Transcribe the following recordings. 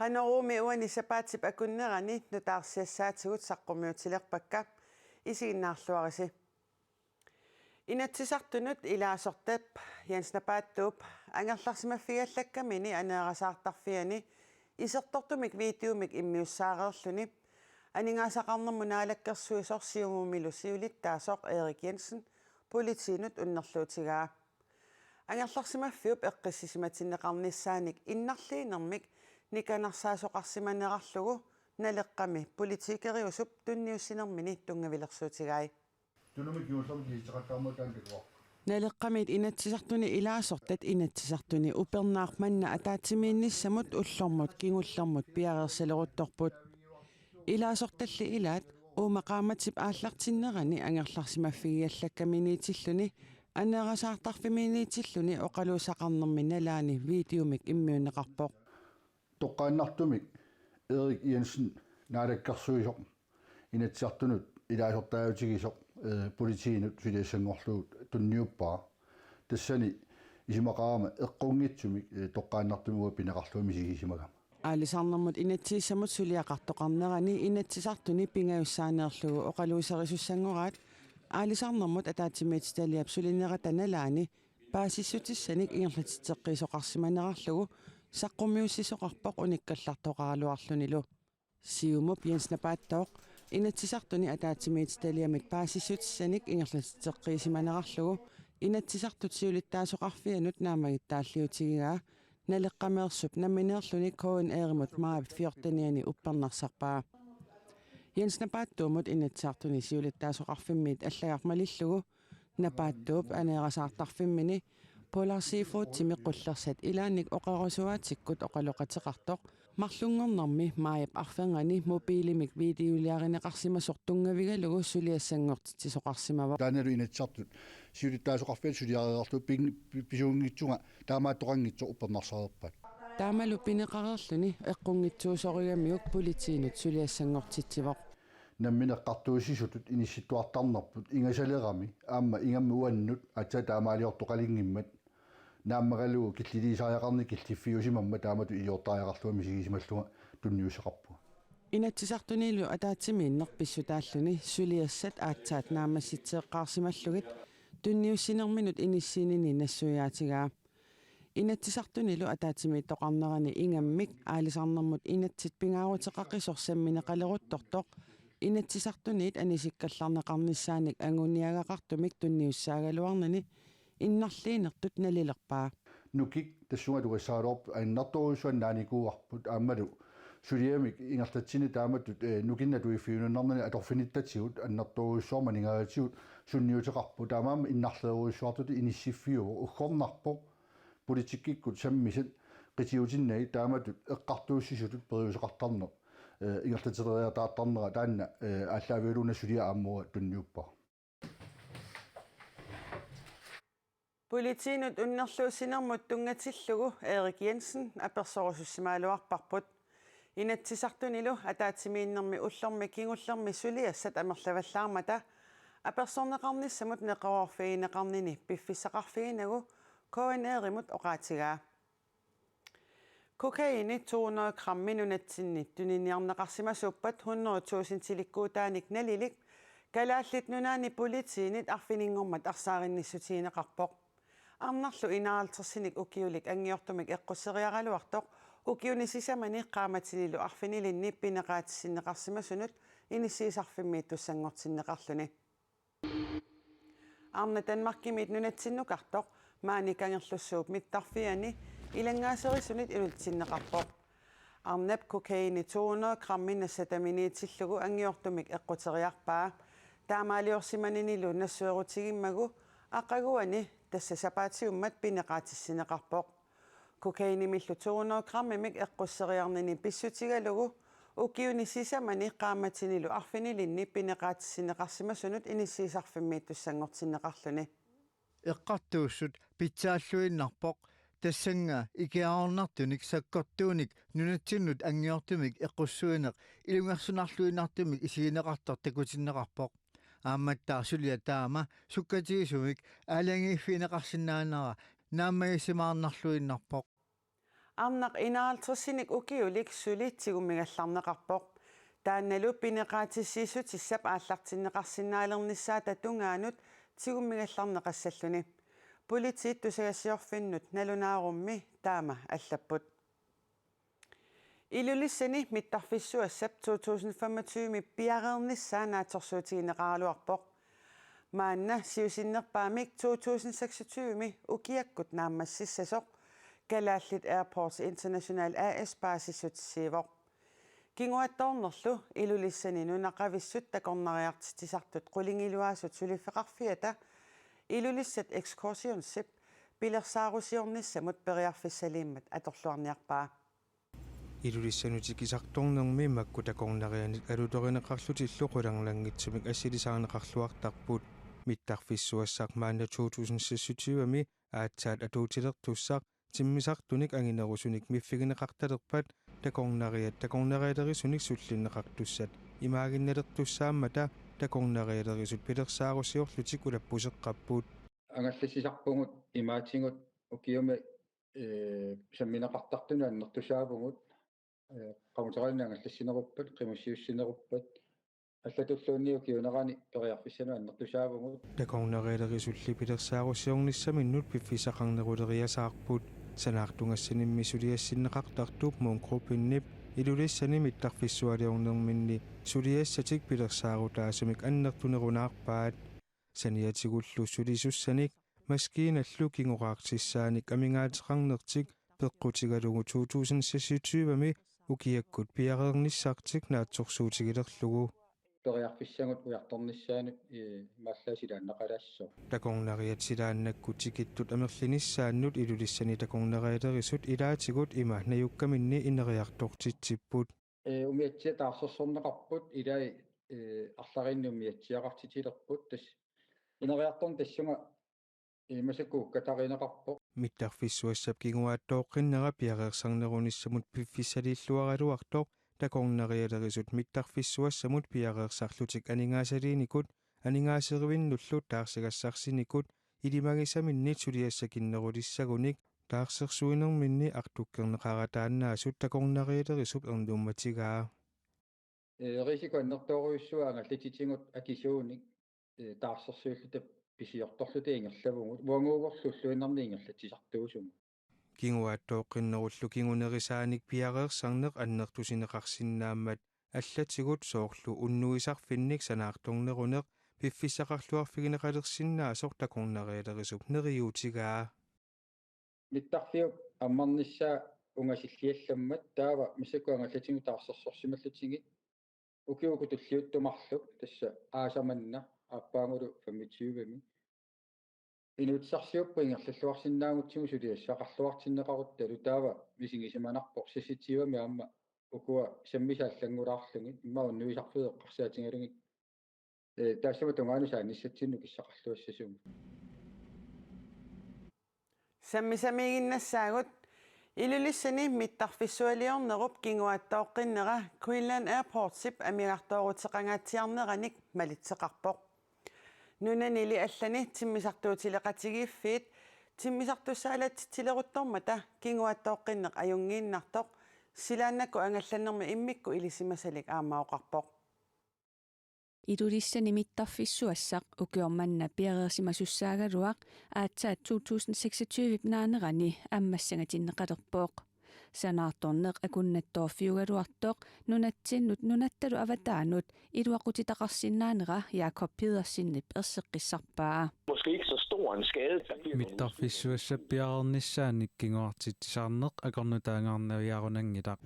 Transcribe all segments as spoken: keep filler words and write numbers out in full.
Anoruumi uani sapaatip akunnerani nutaarsiassaatigut saqqummiutilerpakka. Isiginnaarluarisi. Inatsisartunut ilaasortap Jens Napaattuup angerlarsimaffigiallakkamini aneerasaartarfiani isertortumik videomik immiussaareerluni aningaasaqarnermut naalakkersuisoq Siumumilu siulittaasoq Erik Jensen politiinut unnerluutigaa. Angerlarsimaffiup eqqissisimatinneqarnissaanik innarliinermik nikanarsaasoqarsimanerarlugu Naleqqami politikeriusup tunniussinermini tunngavilersuutigai. Tunumi kingullermik kisitsiqakkaarmat taanna katuarput. Naleqqamiit Inatsisartuni ilaasortat Inatsisartuni upernaaq manna ataatsimiinnissamut ullormut kingullermut piareersaleruttorput. Ilaasortalli ilaat uuma qaammatip aallartinnerani angerlarsimaffigiallakkaminiitilluni aneerasaartarfiminiitilluni oqaluusaqarnermi nalaani videomik immiunneqarpoq. Toqqaannartumik Erik Jensen naalakkersuisoq Inatsisartunut ilaasortaajutigisoq, eh, politiinut suliassanngorlugu tunniuppaa. Tassani isumaqarama eqqunngitsumik, eh, toqqaannartumik uanga pineqarlunga misigisimagama. Aalisarnermut inatsisissamut suliaqartoqarnerani Inatsisartuni pingajussaaneerlugu oqaluuserisussanngorpaat aalisarnermut ataatsimiititaliap sulinerata nalaani paasissutissanik ingerlatitseqqiisoqarsimanerarlugu saqqummiussisoqarpoq unikkallartoqaraluarlunilu. Siumup Jens Napaattooq Inatsisartuni ataatsimiititaliamit paasissutissanik ingerlatitseqqiisimanerarlugu Inatsisartut siulittaasoqarfianut naammagittaalliutigigaa Naleqqameersup nammineerluni K N R-imut maajip fjortenianni uppernarsarpaa. Jens Napaattuumut Inatsisartuni siulittaasoqarfimmiit allagaq malillugu Napaattuup aneerasaartarfimmini Polar Seafoodimi qullersat ilaannik oqarusuaatikkut oqaloqateqartoq marlunngornermi maajip arfernganni mobiilimik videoliarineqarsimasoq tunngavigalugu suliassanngortitsisoqarsimavoq. Taannalu Inatsisartut siulittaasoqarfiat suliareerlugu ping-, pi-, pisuunngitsunga taamaattoqanngitsoq uppernarsareerpaat. Taamalu pineqareerluni eqqunngitsuusorigamiuk politiinut suliassanngortitsivoq. Nammineq eqqartuussisutut inissittuartarnerput ingasalerami aamma ingammik uannut aatsaat taamaaliortoqalinngimmat naammagalugu killiliisariaqarneq killiffiusimammat taamatut iliortariaqarlunga misigisimallunga tunniussaqarpunga. Inatsisartunilu ataatsimiinneq pissutaalluni suliassat aatsaat naammassitseeqqaarsimallugit tunniussinerminut inissiinini nassuiaatigaa. Inatsisartunilu ataatsimiittoqarnerani ingammik aalisarnermut inatsit pingaaruteqaqisoq sammineqaleruttortoq Inatsisartuniit anisikkallarneqarnissaanik anguniagaqartumik tunniussaagaluarnani innarliinertut nalilerpaa. Nukik tassunga tugassagaluarput annertoorujussuarnik naanikuuarput aammalu suliamik ingerlatsineq taamatut, eh, nukinnik atuiffigiunnarnani atorfinittatigut annertoorujussuarmik aningaasatigut sunniuteqarpoq taamaammat innarleerujussuartutut inissiffiuvoq uggornarpoq politikkikkut sammisat qitiutinnagit taamatut eqqartuussisutut periuseqartarneq, eh, ingerlatileriataartarnera taanna, eh, aallaavigalugu suliaq aamma uanga tunniuppara. Politiinut unnerluussinermut tunngatillugu Erik Jensen apersorusussimagaluarparput. Inatsisartunilu ataatsimiinnermi ullormi kingullermi suliassat amerlavallaarmata apersorneqarnissamut neqeroorfigineqarnini piffissaqarfiginagu K N R-imut oqaatigaa. Kokaini to hundrede grammi nunatsinni tuniniarneqarsimasuuppat hundrede tusindilikkuutaanik nalilik Kalaallit Nunaanni politiinit arfininngormat arsaarinnissutigineqarpoq. Arnarlu enoghalvtredsinik ukiulik angiortumik eqqusseriaraluartoq ukiuni sisamani qaammatinilu arfinilinni pineqaatissinneqarsimasunut inissiisarfimmiittussanngortinneqarluni. Arnat Danmarkimiit nunatsinnukartoq maani Kangerlussuup mittarfiani ilanngaaserisunik iluatsinneqarpoq. Arnap kokaini to hundrede grammi nassataminiitillugu angiortumik eqquteriarpaa. Taamaaliorsimaninilu nassuerutigimmagu aqaguani tassa sapaatiummat pineqaatissinneqarpoq. Kokainimillu to hundrede grammimik eqqusseriarnini pissutigalugu ukiuni sisamani qaammatinilu arfinilinni pineqaatissinneqarsimasunut inissiisarfimmiittussanngortinneqarluni. Eqqartuussut pitsaalluinnarpoq tassannga ikiaroornartunik sakkortuunik nunatsinnut angiortumik eqqussuineq ilungersunarluinnartumik isigineqartoq takutinneqarpoq. Aammattaaq suliaq taama sukkatigisumik aalajangiiffigineqarsinnaanera naammagisimaarnarluinnarpoq. Arnaq enoghalvtredsinik ukiulik suli tigummigallarneqarpoq. Taannalu pineqaatissiissutissap aallartinneqarsinnaalernissaata tungaanut tigummigallarneqassalluni. Politiit tusagassiorfinnut nalunaarummi taama allapput. Ilulissani mittarfissuassap to tusind femogtyve piareernissaa naatsorsuutigineqaraluarpoq. Maanna siusinnerpaamik to tusind seksogtyve ukiakkut naammassissasoq Kalaallit Airports International A/S paasissutissiivoq. Kinguaattoornerlu Ilulissani nunaqavissut takornariartitsisartut qulingiluaasut suliffeqarfiata Ilulissat Excursionsip pilersaarusiornissamut periarfissaliimmat atorluarniarpaa. Ilulissanut tikisartornermi makku takornarianik alutorineqarlutillu qularnanngitsumik assilisaarneqarluartarput. Mittarfissuassaq maanna to tusind seksogtyve aatsaat atuutilertussaq timmisartunik anginerusunik miffigineqartalerpat takornariat takornarialerisunik sullinneqartussat imaaginnalertussaammata takornarialerisut pilersaarusiorlutik ulappuseqqapput. Angallassisarpugut imaatigut ukiumi, ee, sammineqartartunut annertusaavugut, ee, qamuteraluni angallassineruppat, qimussiussineruppat, allatulluunniit ukiuunerani periarfissanut annertusaavugut. Takornarialerisulli pilersaarusiornissaminnut piffissaqarneruleriasaarput. Sanaartugassanimmi suliassinneqartartup Munk Gruppinip Ilulissani mittarfissualiornerminni suliassatik pilersaarutaasumik annertunerunaarpaat. Saniatigullu sulisussanik maskiinallu kingoraartissaanik amigaateqarnertik peqqutigalugu to tusind seksogtyve ukiakkut piareernissartik naatsorsuutigilerlugu. Periarfissagut ujartornissaanut, ee, imaallaat silaannaqalaassaaq. Takornariat silaannakkut tikittut amerlinissaannut Ilulissani takornarialerisut ilaatigut ima najukkaminni ineriartortitsipput. Ee, umiatsiaq taarsersorneqarput ilai, ee, arlalinnik umiatsiaqartitsilerput, tassa ineriartorneq tassunga, ee, massakkut ukkatarineqarpoq. Mittarfissuassap kinguaattooqqinnera piareersarnerunissamut piffissaliilluaraluartoq takornarialerisut mittarfissuassamut piareersarlutik aningaasaliinikut aningaaserivinnullu taarsigassarsinikut ilimagisaminnit suliassakinnerulissagunik taarsersuinerminni artukkerneqarataannaasut takornarialerisup ernummatigaa. Ee, risiko annertoorujussuaq angallatitigut akisuunik, ee, taarsersuilluta pisiortorluta ingerlavugut, uaguugorlu ulluinnarni ingerlatsisartuusugut. Kinguaattooqqinnerullu kingunerisaanik piareersarneq annertusineqarsinnaammat allatigut soorlu unnuisarfinnik sanaartorneruneq piffissaqarluarfigineqalersinnaasoq takornarialerisup neriuutigaa. Mittarfiup ammarnissaa ungasilliallammat taava massakkut angallatigut taarsersorsimallutigit ukiut uku tulliuttut marluk, tassa aasaq manna aappaagulu femogtyvemi. Inuussutissarsiupput ingerlalluarsinnaagutsigu suliassaqarluartinneqaruttalu taava misigisimanarpoq seksogtyvemi aamma ukua sammisat allanngulaarlugit immaqa unnuisarfiit eqqarsaatigalugit. Ee, taassuma tungaanut saanissatsinnut kissaqarluassasugut. Sammisamiiginnassaagut. Ilulissani mittarfissualiornerup kinguaattooqqinnera Greenland Airportsip amigartooruteqangaatsiarneranik malitseqarpoq. Nunanili allani timmisartuutileqatigiiffiit timmisartussaalatsitsileruttormata kinguaattooqqinneq ajunngiinnartoq silaannakkut angallannermi immikkut ilisimasalik aamma oqarpoq. Ilulissani mittarfissuassaq ukioq manna piareersimasussaagaluaq aatsaat to tusind seksogtyve naanerani ammassangatinneqalerpoq. Sanaartorneq akunnattoorfiugaluartoq nunatsinnut nunattalu avataanut iluaqutitaqarsinnaanera Jakob Pedersenip erseqqissarpaa. Måske ikke så stor en skade, der bliver. Mittarfissuassap piareernissaanik kingoraartitsisarneq akornutaangaarnaviarunanngilaq.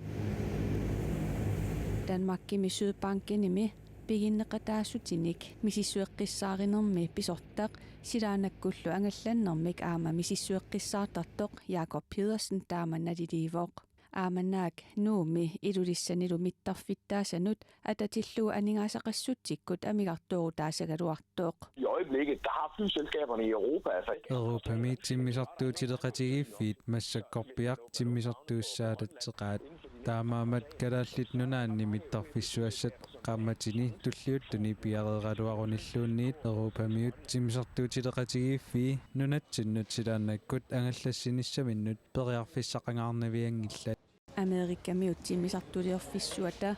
Danmarkimi Sydbankenimi piginneqataasutinik misissueqqissaarinermi pisortaq silaannakkullu angallannermik aamma misissueqqissaartartoq Jakob Pedersen taama naliliivoq. Aamma naak Nuummi Ilulissanilu mittarfittaasanut atatillugu aningaasaqassutsikkut amigartoorutaasagaluartoq. I øjeblikket, der har flyselskaberne i Europa, altså. Europami timmisartuutileqatigiiffiit massakkorpiaq timmisartuussaaleqaat. Taamaammat Kalaallit Nunaanni mittarfissuassat qaammatini tulliuttuni piareeraluarunilluunniit Europamiut timmisartuutileqatigiiffii nunatsinnut silaannakkut angallassinissaminnut periarfissaqangaarnavianngillat. Amerikamiut timmisartuliorfissuata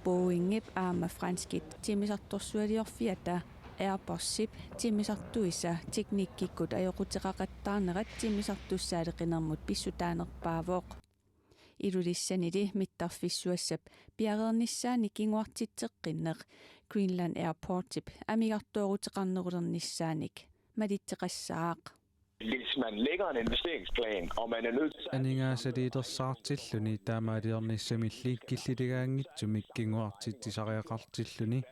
Boeingip aamma franskit timmisartorsualiorfiata Airbusip timmisartuisa teknikkikkut ajoquteqaqattaarnerat timmisartussaaleqinermut pissutaanerpaavoq. Ilulissanili mittarfissuassap piareernissaannik kinguartitseqqinneq Greenland Airportip amigartooruteqarnerulernissaanik malitseqassaaq. Hvis man lægger en investeringsplan, og man er nødt til at Aningaasaliilersaartilluni taamaaliornissamilli killiligaanngitsumik kinguartitsisariaqartilluni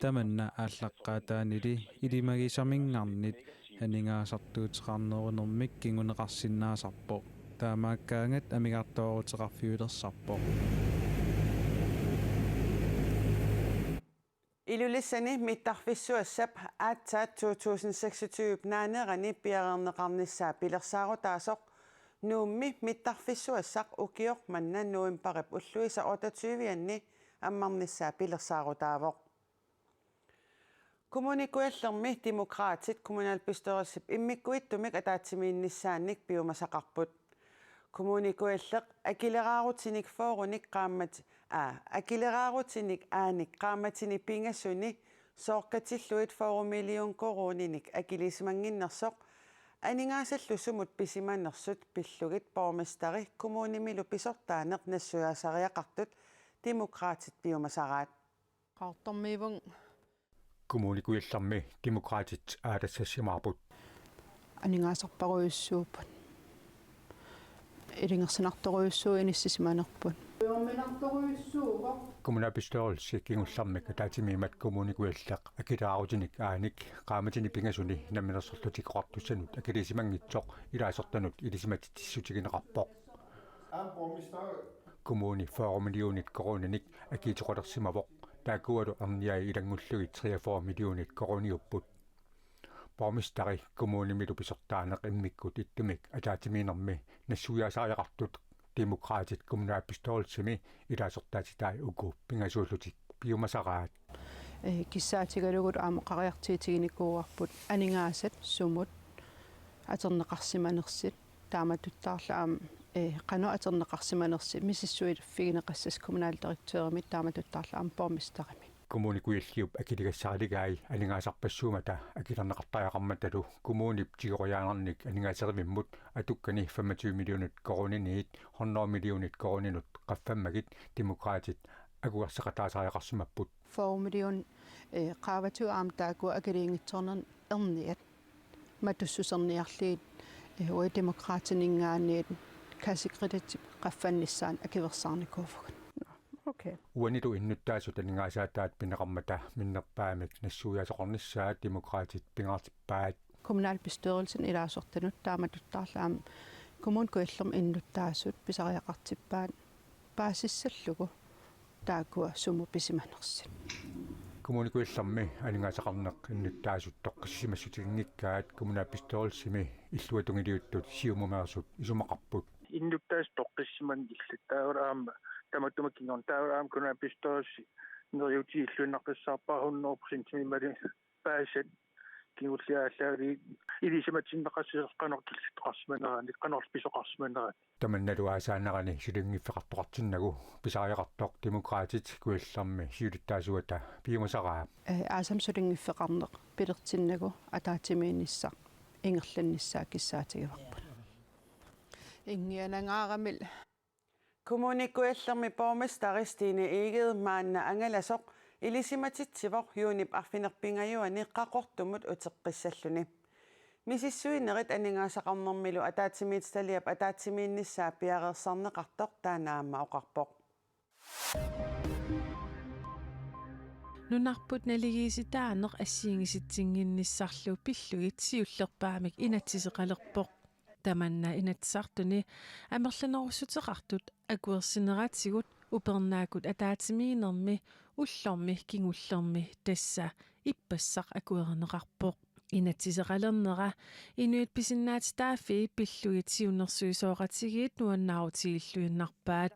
tamanna aallaqqaataanili ilimagisaminngarnit aningaasartuuteqarnerunermik kinguneqarsinnaasarpoq. Taamaakkaangat amigartooruteqarfiulersarpoq. Ilulissani mittarfissuassap aatsaat to tusind seksogtyve naanerani piareerneqarnissaa pilersaarutaasoq Nuummi mittarfissuassaq ukioq manna novembarip ulluisa otteogtyve-anni ammarnissaa pilersaarutaavoq. Kommune Kujallermi Demokraatit kommunalbestyrelsip immikkuittumik ataatsimiinnissaannik piumasaqarput. Kommune Kujalleq akileraarutinik fyrrenik qaammat-, aa, akileraarutinik aanik qaammatini pingasuni sooqqatillugit fyrre million koruuninik akilisimannginnersoq aningaasallu sumut pisimanersut pillugit borgmesteri kommunimilu pisortaaneq nassuiaasariaqartut Demokraatit piumasaraat. Qaartormiivunga. Kommune Kujallermi Demokraatit aalassassimaarput. Aningaasarparujussuupput. Ilungersunartorujussuuvoq inissisimanerput. Kommunalbestyrelse kingullermik ataatsimiimmat Kommune Kujalleq akileraarutinik aanik qaammatini pingasuni Namminersorlutik Oqartussanut akilisimanngitsoq ilaasortanut ilisimatitsissutigineqarpoq. Kommuni fyrre millionit koruuninik akiitsoqalersimavoq, taakkualu erniai ilanngullugit treogfyrre millionit koruuniupput. Borgmesteri kommunimilu pisortaaneq immikkut ittumik ataatsimiinnermi nassuiaasariaqartut Demokraatit kommunalbestyrelsimi ilaasortaatitai uku pingasuullutik piumasaraat. Ee, kissaatigalugu aamma oqariartuutiginikuuarput aningaasat sumut atorneqarsimanersut. Taamatuttaarlu aamma, ee, qanoq atorneqarsimanersut misissuiffigineqassasoq kommunaldirektørimit taamatuttaarlu aamma borgmesterimit. Kommune Kujalliup akiligassariligai aningaasarpassuummata akilerneqartariaqarmatalu kommunip tigoriaannarnik aningaaserivimmut atukkani femogtyve millionit koruuniniit hundrede millionit koruuninut qaffammagit Demokraatit akuerseqataasariaqarsimapput. Fyrre million, ee, qaavatigut aamma taakku akiliinngitsoornermi erniat matussuserniarlugit, ee, uagut Demokraatininngaanniit kassekreditip qaffannissaanut akuersaarnikuuvugut. Okay. Uanilu innuttaasut aningaasaataat pineqarmata minnerpaamik nassuiaasoqarnissaat Demokraatit pingaartippaat. Kommunalbestyrelsen ilaasortanut taamatuttaarlu aamma Kommune Kujallermi innuttaasut pisariaqartippaat paasissallugu taakkua sumut pisimanersut. Kommune Kujallermi aningaasaqarneq innuttaasut toqqissisimassutiginngikkaat kommunalbestyrelsimi illuatungiliuttut Siumumeersut isumaqarput. Innuttaasut toqqissisimanngillat, taava aamma tamatuma kingorna, taava aamma kommunalbestyrelse neriuutigalugu illuinnaqqissaarpara hundrede procentimik imaluunniit paasisat kingulliit aallaavigalugit ilisimatinneqassasoq qanoq tulliutoqarsimanerani, qanoq pisoqarsimanerani. Tamannalu aasaanerani sulinngiffeqartoqartinnagu pisariaqartoq Demokraatit Kujallermi siulittaasuata piumasaraa. Ee, aasami sulinngiffeqarneq pilertinnagu ataatsimiinnissaq ingerlannissaa kissaatigaarput. Ingianangaaramil. Kommune Kujallermi borgmesteri Stine Egede maanna angalasoq ilisimatitsivoq juunip arfineq-pingajuani Qaqortumut uteqqissalluni. Misissuinerit aningaasaqarnermilu ataatsimiititaliap ataatsimiinnissaa piareersarneqartoq taanna aamma oqarpoq. Nunarput naligiissitaaneq assigiinngisitsinnginnissarlu pillugit siullerpaamik inatsiseqalerpoq. Tamanna Inatsisartuni amerlanerussuteqartut akuersineratigut upernaakkut ataatsimiinnermi ullormi kingullermi tassa ippassaq akuerineqarpoq. Inatsiseqalernera inuit pisinnaatitaaffii pillugit siunnersuisoqatigiit nuannaarutigilluinnarpaat.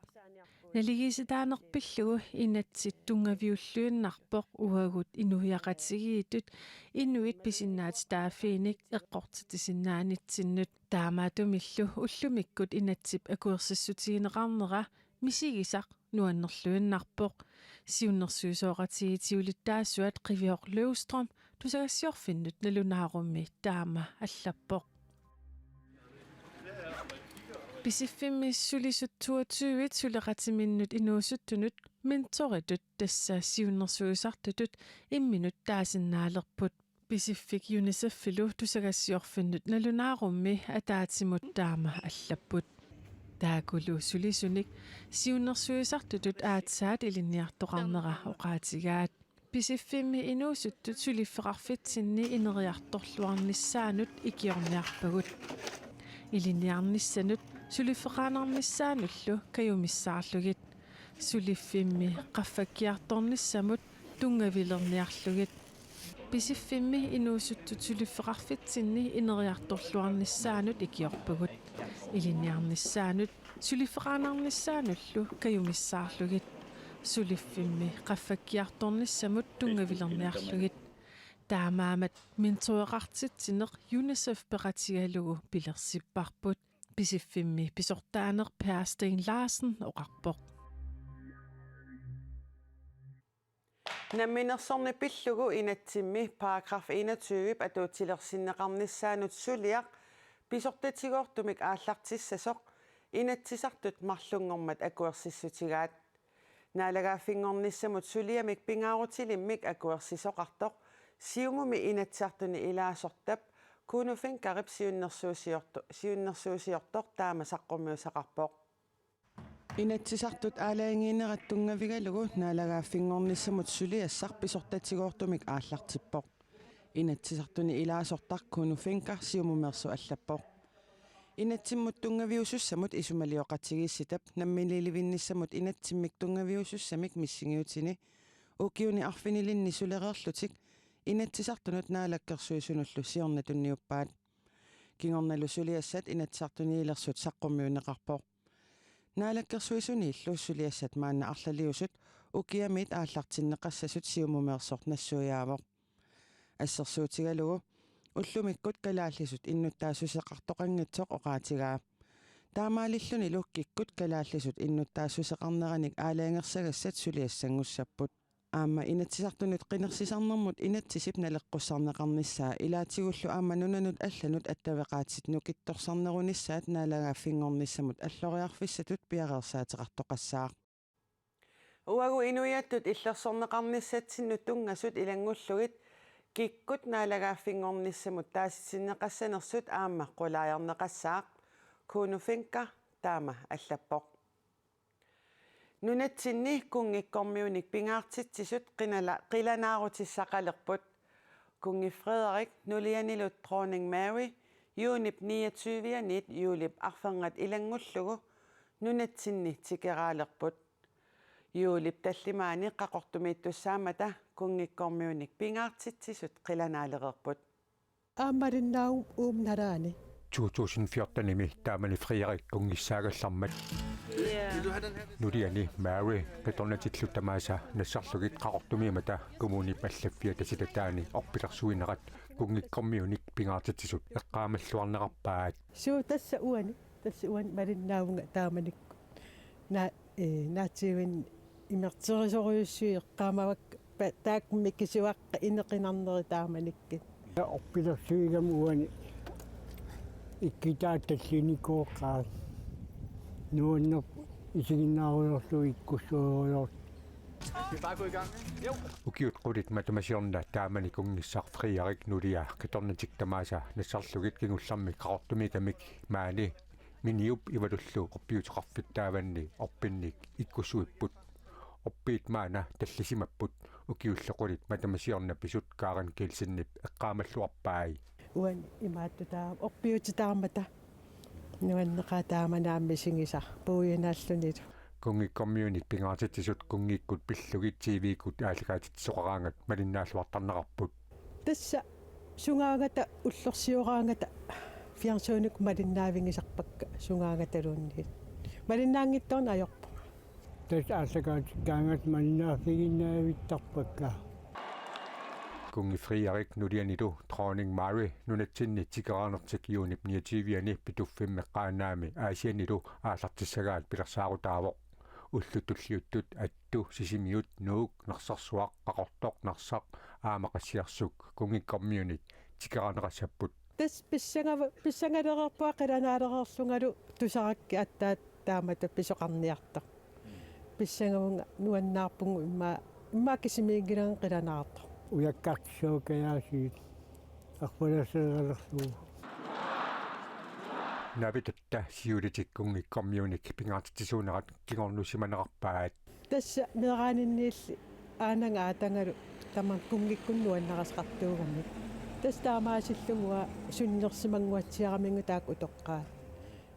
Naligiissitaaneq pillugu inatsit tunngaviulluinnarpoq uagut inuiaqatigiittut inuit pisinnaatitaaffiinik eqqortitsisinnaanitsinnut. Taamaattumillu ullumikkut inatsip akuersissutigineqarnera misigisaq nuannerluinnarpoq. Siunnersuisoqatigiit siulittaasuat Qiviaq Løvstrøm tusagassiorfinnut nalunaarummi taama allappoq. Pisiffimmi sulisut toogtyve suleqatiminnut inuusuttunut mentoritut, tassa siunnersuisartutut, imminut taasinnaalerput. Pisiffik UNICEF-ilu tusagassiorfinnut nalunaarummi ataatsimut taama allapput. Taakkulu sulisunik siunnersuisartutut aatsaat ilinniartoqarnera oqaatigaat. Pisiffimmi inuusuttut suliffeqarfitsinni ineriartorluarnissaannut ikiorniarpagut. Ilinniarnissanut suliffeqaannarnissaannullu kajumissaarlugit. Suliffimmi qaffakkiartornissamut tunngavilerniarlugit. Pisiffimmi inuusuttut suliffeqarfitsinni ineriartorluarnissaannut ikiorpagut. Ilinniarnissaannut suliffeqaannarnissaannullu kajumissaarlugit. Suliffimmi qaffakkiartornissamut tunngavilerniarlugit. Taamaammat mentoreqartitsineq UNICEF peqatigalugu pilersipparput. Pisiffimmi pisortaaneq Per Steen Larsen oqarpoq. Namminersorneq pillugu inatsimmi paragraf enogtyve atuutilersinneqarnissaanut suliaq pisortatigoortumik aallartissasoq Inatsisartut marlunngormat akuersissutigaat. Naalagaaffinngornissamut suliamik pingaarutilimmik akuersisoqartoq Siumumi Inatsisartuni ilaasortap Kuno Finkeri siunnersuusiorto-, siunnersuusiortoq taama saqqummiussaqarpoq. Inatsisartut aalajangiinerat tunngavigalugu naalagaaffinngornissamut suliassaq pisortatigoortumik aallartippoq. Inatsisartuni ilaasortaq Kuno Fencker Siumumeersoq allappoq. Inatsimmut tunngaviusussamut isumalioqatigiissitap namminiilivinnissamut inatsimmik tunngaviusussamik missingiutini ukiuni arfinilinni sulereerlutik Inatsisartunut Naalakkersuisunullu siorna tunniuppaat. Kingornalu suliassat Inatsisartuniilersut saqqummiunneqarpoq. Naalakkersuisuniillu suliassat maanna arlaliusut ukiamiit aallartinneqassasut Siumumeersoq nassuiaavoq. Assersuutigalugu ullumikkut kalaallisut innuttaassuseqartoqanngitsoq oqaatigaa. Taamaalillunilu kikkut kalaallisut innuttaassuseqarneranik aalajangersagassat suliassanngussapput. Aamma Inatsisartunut qinersisarnermut inatsisip naleqqussarneqarnissaa ilaatigullu aamma nunanut allanut attaveqaatit nukittorsarnerunissaat naalagaaffinngornissamut alloriarfissatut piareersaateqartoqassaaq. Uagut inuiattut illersorneqarnissatsinnut tunngasut ilanngullugit kikkut naalagaaffinngornissamut taasitinneqassanersut aamma qulaajarneqassaaq, Kuno Fencker taama allappoq. Nunatsinni kunngikkormiunik pingaartitsisut qinala-, qilanaarutissaqalerput. Kunngi Frederik nulianilu dronning Mary juunip niogtyve-aniit juulip arfernat ilanngullugu nunatsinni tikeraalerput. Juulip tallimaani Qaqortumiittussaammata kunngikkormiunik pingaartitsisut qilanaalereerput. Aamma malinnaaguma uuma nalaani. To tusind fjorten-imi taamani Frederik kunngissaagallarmat nuliani Mary qitornatillu tamaasa nassarlugit Qaqortumiimmata kommunip allaffiata silataani orpilersuinerat kunngikkormiunik pingaartitsisut eqqaamalluarnerarpaat. Suu, tassa uani, tassa uani malinnaavunga taamanikkut. Na-, ee, naatsiivinni imerterisorujussuit eqqaamavakka pa-, taakku mikisuaqqat ineqinarnerit taamanikkut. Orpilersuigama uani ikkutaat tallinikooqaat. Nuannerpoq isiginnaarujorlugu ikkussuujorlugu. Ukiut qulit matuma siorna taamani kunngissaq Frederik nulia qitornatik tamaasa nassarlugit kingullermik Qaqortumiigamik maani Miniup Ivalullu orpiuteqarfittaavanni orpinnik ikkussuipput. Orpiit maanna tallisimapput, ukiullu qulit matuma siorna pisut Karen Kielsenip eqqaamalluarpai. Uani imaattutaa orpiutitaarmata nuanneqaaq taamani aamma misigisaq puiunaallunilu. Kunngikkormiunik pingaartitsisut kunngikkut pillugit T V-kkut aallakaatitsisoqaraangat malinnaalluartarnerarput. Tassa sungaagata ullorsioraangata fjernsynikkut malinnaavigisarpakka sungaagataluunniit. Malinnaanngitsoorneq ajorpunga. Tassa aallakaatikkaangat malinnaaffiginnavittarpakka. Kunngi Frederik nulianilu Dronning Mary nunatsinni tikeraarnertik juunip niogtyve-ani Pituffimmi Qaanaami Aasiannilu aallartissagaat pilersaarutaavoq. Ullut tulliuttut Attu, Sisimiut, Nuuk, Narsarsuaq, Qaqortoq, Narsaq aamma Qassiarsuk kunngikkormiunit tikeraarneqassapput. Tassa pissangava-, pissangalereerpunga qilanaalereerlungalu tusarakkit aatsaat taamatut pisoqarniartoq. Pissangavunga nuannaarpunga immaqa, immaqa kisimiinngilanga qilanaartoq. Ujakkartissuakkajaasiit arpalasseeralerlugu. Naapitutta siulitik kunngikkormiunik pingaartitsisuunerat kingornussimanerarpaat. Tassa meeraaninniilli aananga aatangalu tamanna kunngikkunnut nuannarisaqartuugamik. Tassa taamaasillunga uanga sunnersimannguatsiaraminnga taakku utoqqaat.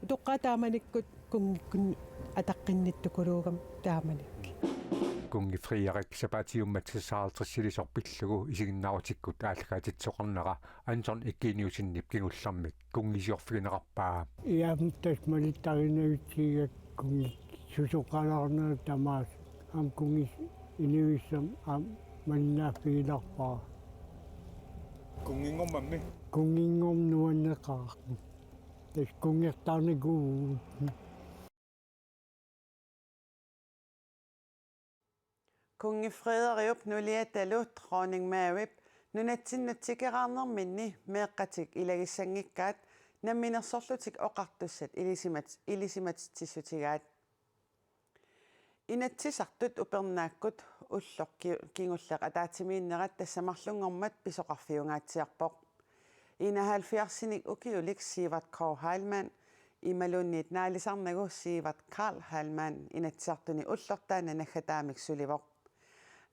Utoqqaat taamanikkut kunngikkunnut ataqqinnittuguluugami taamanikkut. Kunngi Frederik sapaatiummat seksoghalvtredsilisoq pillugu isiginnaarutikkut aallakaatitsisoqarnera Anton Eugeniussenip kingullermik kunngisiorfigineqarpaa. Iam tassa malittarinerutsiga kunngit susoqalaarnerat tamaasa aamma kunngit inivissam aamma malinnaaffigilaarpara. Kunnginngormammi? Kunnginngormat nuanneqaaq. Tassa kunngertaarnikuuvugut. Kunngi Frederiup nuliatalu Dronning Maryp nunatsinnut tikeraarnerminni meeqqatik ilagissanngikkaat namminersorlutik oqartussat ilisimat-, ilisimatitsissutigaat. Inatsisartut upernaakkut ulloq ki-, kingulleq ataatsimiinnerat tassa marlunngormat pisoqarfiungaatsiarpoq. Enoghalvfjerdsinik ukiulik Sivert K. Heilmann imaluunniit naalisarnagu Sivert Karl Heilmann Inatsisartuni ulloq taanna naggataamik sulivoq.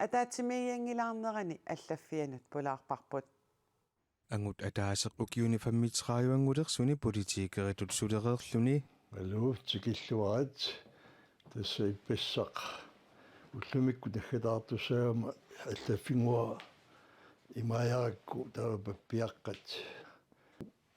Ataatsimiiginngilaarnerani allaffianut pulaarparput. Angut ataaseq ukiuni femogtredive-anngulersuni politikeritut sulereerluni. Malou tikilluarit, tassa ippassaq ullumikkut naggataartussaagama allaffinnguaq imaajarakku taava pappiaqqat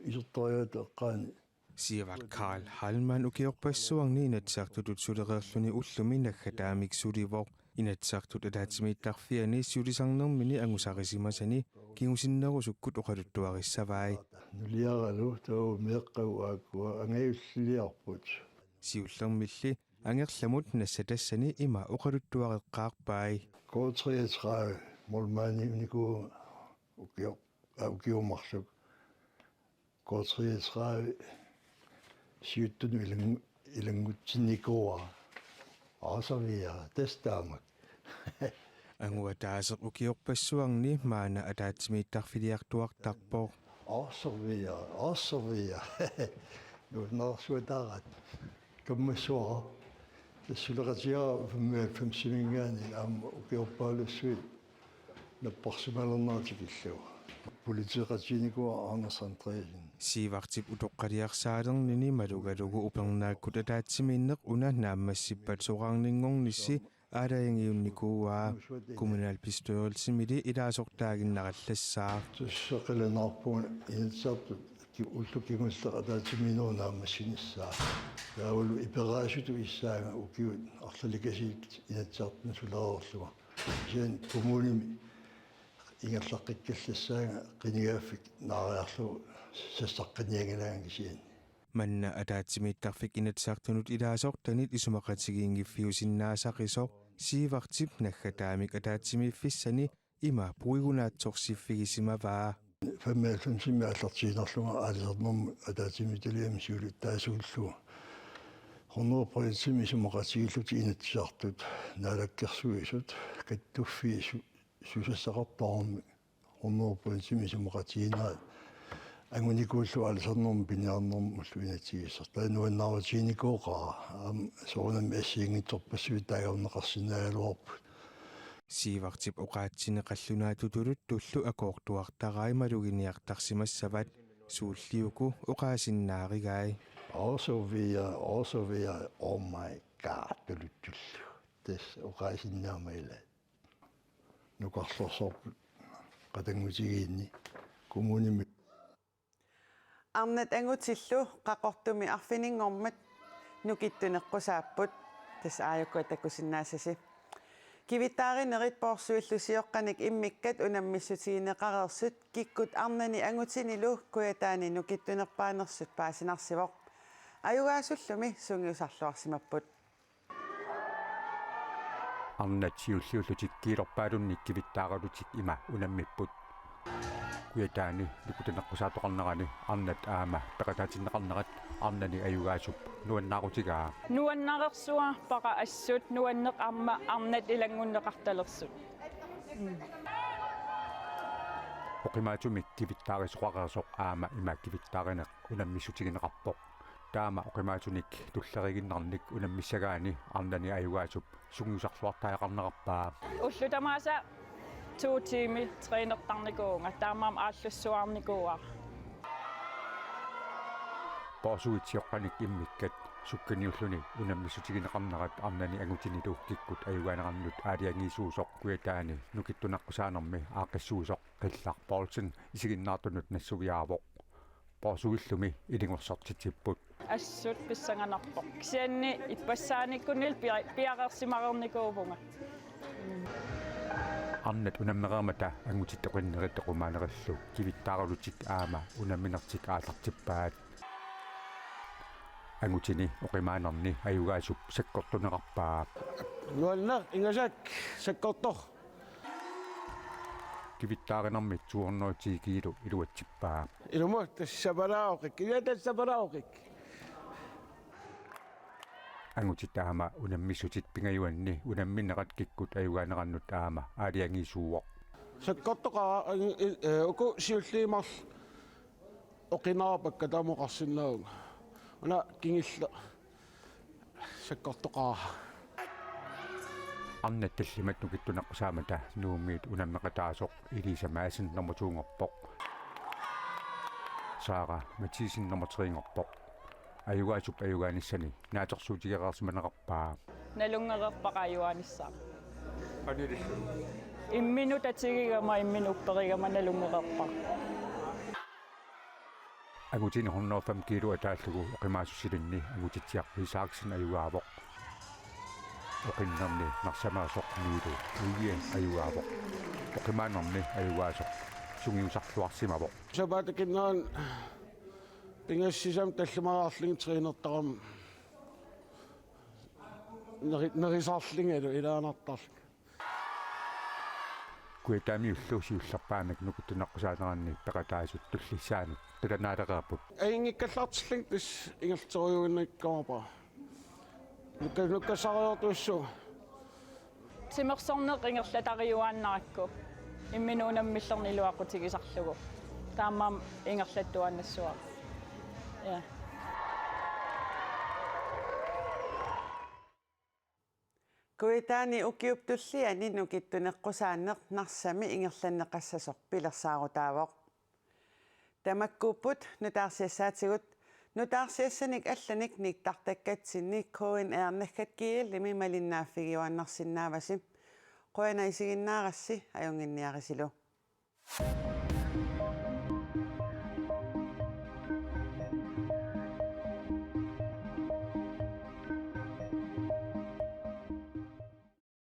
isertoriartut eqqaani. Sivert Karl Heilmann ukiorpassuarni Inatsisartutut sulereerluni ullumi naggataamik sulivoq. Inatsisartut ataatsimiittarfiani siulisarnermini angusarisimasani kingusinnerusukkut oqaluttuarissavai. Nuliaralu taava meeqqagut aakkua angajulliliarput. Siullermilli angerlamut nassatassani ima oqaluttuareqqaarpai. K treogtredive målmandinikuuvunga ukio-, aa, ukioq marluk. K treogtredive siuttunut ilangu-, ilanngutsinnikuuara. Aasavia, tassa taamak. Angut ataaseq ukiorpassuarni maanna ataatsimiittarfiliartuartarpoq. Aasavia, aasavia. Nuannaarsuataaraat. Kammassuara. Tassa suleqatigaara femoghalvfemsimiingaanniit aamma ukiorpaalussuit napparsimalernerat tikillugu. Politeeqatiginikuuara Anders Andreasen. Sivertip utoqqaliarsaalernini malugalugu upernaakkut ataatsimiinneq una naammassippat soraarninngornissi aalajangiunnikuuaa. Kommunalbestyrelsimili ilaasortaaginnarallassaaq. Tassa qilanaarpunga Inatsisartut ki-, ulloq kingulleq ataatsimiinnerup naammassinissaa. Taavalu iperaasutut issaanga ukiut arlalikasiit Inatsisartuni sulereerlunga. Kisianni kommunimi ingerlaqqikkallassaanga qinigaaffik naariarlugu sassaqqinnianngilaanga kisianni. Manna ataatsimiittarfik Inatsisartunut ilaasortanit isumaqatigiinngiffiusinnaassaqisoq Sivertip naggataamik ataatsimiiffissani ima puigunaatsorsiffigisimavaa. Femoghalvfemsimi aallartiinnarlunga aalisarnermut ataatsimiititaliami siulittaasuullugu. Hundrede procentimi isumaqatigiillutik Inatsisartut, Naalakkersuisut, kattuffiit su-, susassaqartarami hundrede procentimi isumaqatigiinnerat angunikuullugu aalisarnermut piniarnermullu inatsisissaq. Taava nuannaarutiginikuuara, aamma soorunami assigiinngitsorpassuit taagorneqarsinnaagaluarput. Sivertip oqaatsini qallunaatutulutullu akoortuartarai maluginiartarsimassavat, suulli uku oqaasinnaarigai. Aasavia, aasavia, oh my God, tulutullu. Tassa oqaasinnaammat ilaat. Nukarlersorput qatanngutigiinni kommunimi. Arnat angutillu Qaqortumi arfininngormat nukittuneqqusaapput. Tassa aajuku takusinnaassasi. Kivittaarinerit poorsuillu sioqqanik immikkat unammissutigineqareersut kikkut arnani angutinilu Kujataani nukittunerpaanersut paasinarsivoq. Ajugaasullumi sungiusarluarsimapput. Arnat siulliullutik kiilorpaalunnik kivittaaralutik ima unammipput. Kujataani nukittuneqqusaartoqarnerani arnat aamma peqataatinneqarnerat arnani ajugaasup nuannaarutigaa. Nuannareersuarpara assut nuanneq aamma arnat ilanngunneqartalersut. Oqimaatsumik kivittaarisoqareersoq aamma ima kivittaarineq unammissutigineqarpoq. Taama oqimaatsunik tulleriiginnarnik unammissagaanni arnani ajugaasup sungiusarluartariaqarnerarpaa. Ullut tamaasa to tiimi trænertarnikuuvunga, taamaammat aallussuarnikuuara. Poorsuit sioqqanik immikkat sukkaniulluni unammissutigineqarnerat arnani angutinilu kikkut ajugaanerannut aalajangiisuusoq Kujataani nukittuneqqusaarnermi aaqqissuisoq Qillaq Poulsen isiginnaartunut nassuiaavoq. Poorsuillumi ilungersortitsipput. Assut pissanganarpoq. Kisianni ippassaanikkunilu pia-, piareersimareernikuuvunga. Arnat unammereermata angutit oqinnerit oqimaanerillu kivittaaralutik aamma unamminertik aallartippaat. Angutini oqimaannarni ajugaasup sakkortuneqarpaa. Nuanneq ingasak sakkortoq. Kivittaarinermi to hundrede og ti kilo iluatsippaa. Ilumut tassa sapalaaqik. Kivia tassa sapalaaqik. Angutit aamma unammissutit pingajuanni unamminerat kikkut ajugaanerannut aamma aalajangiisuuvoq. Sakkortoqaaq, ang-, i-, eh, uku siulliit marluk oqinarpakka taama oqarsinnaavunga. Una kingulleq sakkortoqaaq. Arnat tallimat nukittuneqqusaarmata Nuummiit unammeqataasoq Elisa Madsen nummer to-nngorpoq. Sara Mathisen nummer tre-nngorpoq. Ajugaasup ajugaanissani naatsorsuutigereersimaneqarpaa. Nalunngereerpara ajugaanissaa. Imminut tatigigama, imminut upperigama nalunngereerpara. Angutini hundrede og fem kilo ataallugu oqimaassusilinni Angutitsiaq Isaksen ajugaavoq. Oqinnerni Narsameersoq Miilu Uie ajugaavoq. Oqimaannarni ajugaasoq sungiusarluarsimavoq. Sapaatip akunnerani pingasut sisamat tallimaarlunga trænertarama neri-, nerisarlungalu ilaanartarlunga. Kujataamiullu siullerpaamik nukittuneqqusaarneranni peqataasut tullissaanut qilanaalereerput. Ajunngikkallartillunga tassa ingerlaterujuinnakkavara. Nukka-, nukkassaariartussuu. Timersorneq ingerlatariuaannarakku. Imminut unammillerni iluaqutigisarlugu. Taamaammat ingerlattuaannassavara. Ja. Kujataani ukiup tulliani nukittuneqqusaarneq Narsami ingerlanneqassasoq pilersaarutaavoq. Tamakkuupput nutaarsiassaatigut, nutaarsiassanik allanik nittartakkatsinni K N R naggat G L-imi malinnaaffigiuaannarsinnaavasi. Qujanaq isiginnaarassi, ajunnginniarisilu.